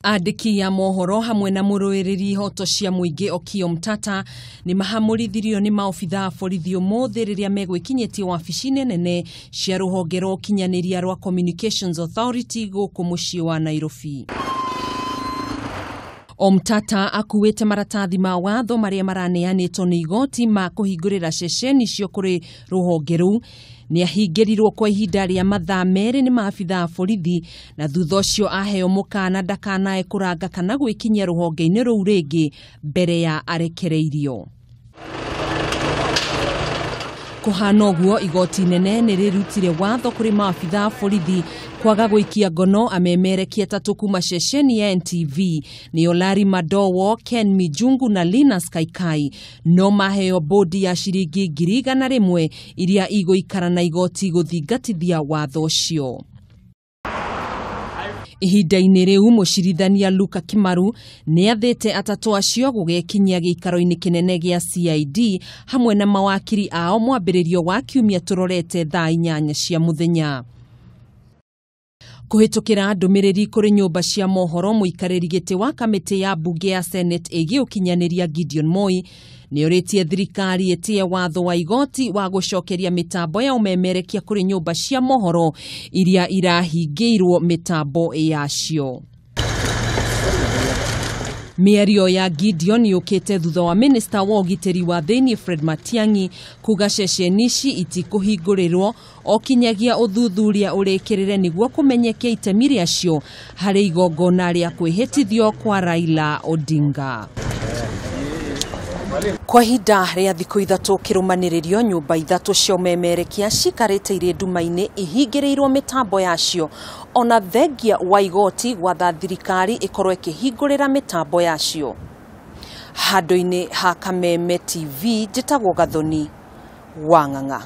Andĩki a mohoro hamwe na mũrũĩrĩri ihoto cia mũingĩ Okiya Omtatah nĩ mahamũrithirio nĩ maobitha a borithi ũmũthĩ rĩrĩa megwĩkinyĩtie wabici-inĩ nene cia rũhonge rwa ũkinyanĩria rwa Communications Authority gũkũ mũciĩ wa Nairobi. Omtatah akuĩte maratathi ma watho marĩa maraneanĩtwo nĩ igoti ma kũhingũrĩra ceceni icio kũrĩ rũhonge rũu. Nĩ ahingĩrirwo kwa ihinda rĩa mathaa 2 nĩ maabitha a borithi na thutha ũcio aheo mũkana ndakanae kũranga kana gwĩkinyia rũhonge-inĩ rũu rĩngĩ mbere ya arekereirio. Kũhana ũguo, igoti inene nĩ rĩrutire watho kũrĩ maabitha a borithi kwaga gũikia ngono amemerekia 3 kuma ceceni ya NTV nĩo Larry Madowo, Ken Mijungu na Linus Kaikai, no maheo bodi ya ciringi 100,000 iria igũikara na igoti gũthingatithia watho ũcio. Ihinda-inĩ rĩu mũcirithania Luka Kimaru nĩ athĩte 3 acio gũgekinyia gĩikaro-inĩ kĩnene gĩa CID hamwe na mawakiri ao mwambĩrĩrio wa kiumia tũrorete thaa 8 cia mũthenya. Kũhĩtũkĩra ndũmĩrĩri kũrĩ nyũmba cia mohoro, mũikarĩri gĩtĩ wa kamĩtĩ ya mbunge ya Senate ĩgiĩ ũkinyanĩria Gideon Moi nĩorĩtie thirikari ĩtĩe watho wa igoti wa gũcokeria mĩtambo ya ũmemerekia kũrĩ nyũmba cia mohoro iria irahingĩirwo mĩtambo yacio. Mĩario ya Gideon yũkĩte thutha wa minista wa ũgitĩri wa thĩinĩ Fred Matiang'i kuga ceceni ici itikũhingũrĩrwo o kinyagia ũthuthuria ũrĩkĩrĩre nĩguo kũmenyeke itemi rĩacio harĩ igongona rĩa kwĩhĩtithio kwa Raila Odinga. Kwa ihinda rĩa thikũ 3 kĩrũmanĩrĩrio, nyũmba 3 cia ũmemerekia cikarĩte irĩ nduma-inĩ ihingĩrĩirwo mĩtambo yacio ona thengia wa igoti gwatha thirikari ĩkorwo ĩkĩhingũrĩra mĩtambo yacio. Handũ-inĩ ha Kameme TV, njĩtagwo Gathoni wa Ng'ang'a.